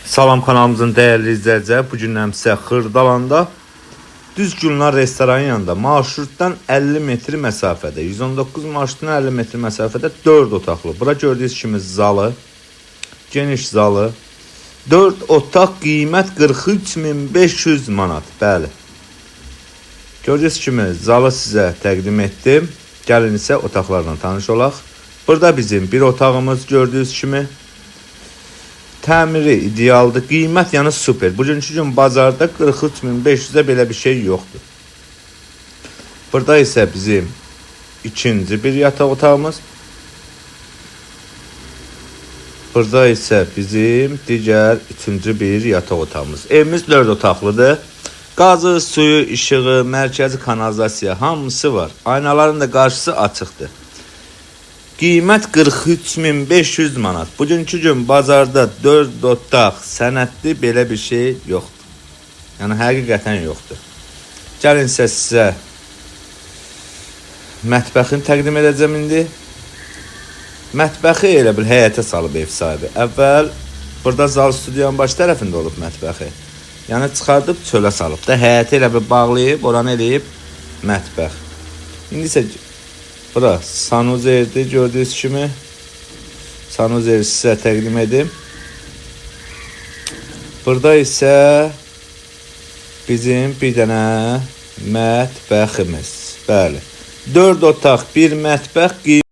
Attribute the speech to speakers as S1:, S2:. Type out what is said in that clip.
S1: Salam kanalımızın dəyərli izləyiciləri. Bu gündən sizə Xırdalanda Düz Gülnar restoranı yanında marşrutdan 50 metr məsafədə, 119 marşrutdan 50 metr məsafədə 4 otaqlı. Bura gördüyünüz kimi zalı, geniş zalı. 4 otaq qiymət 43.500 manat. Bəli. Gördüyünüz kimi zalı sizə təqdim etdim. Gəlin isə otaqlarla tanış olaq. Burada bizim bir otağımız gördüyünüz kimi. Təmiri idealdır. Qiymət yəni super. Bugünkü gün bazarda 43.500-ə belə bir şey yoxdur. Burada isə bizim ikinci bir yataq otağımız. Burada isə bizim digər üçüncü bir yataq otağımız. Evimiz 4 otaqlıdır. Qazı, suyu, işığı, mərkəzi kanalizasiya hamısı var. Aynaların da qarşısı açıqdır. Qiymət 43.500 manat. Bugünkü gün bazarda 4 otaq sənədli belə bir şey yoxdur. Yəni həqiqətən yoxdur. Gəlin isə sizə mətbəxini təqdim edəcəm indi. Mətbəxi elə bil həyətə salıb ev sahibi. Əvvəl burada zal studiyanın baş tərəfində olub mətbəxi. Yəni çıxardıb çölə salıb da həyəti elə bil bağlayıb oranı eləyib mətbəx. İndi isə bura sanuzerdir gördüyünüz kimi. Sanuzeri sizə təqdim edim. Burada isə bizim bir dənə mətbəximiz. Bəli. 4 otaq, bir mətbəx.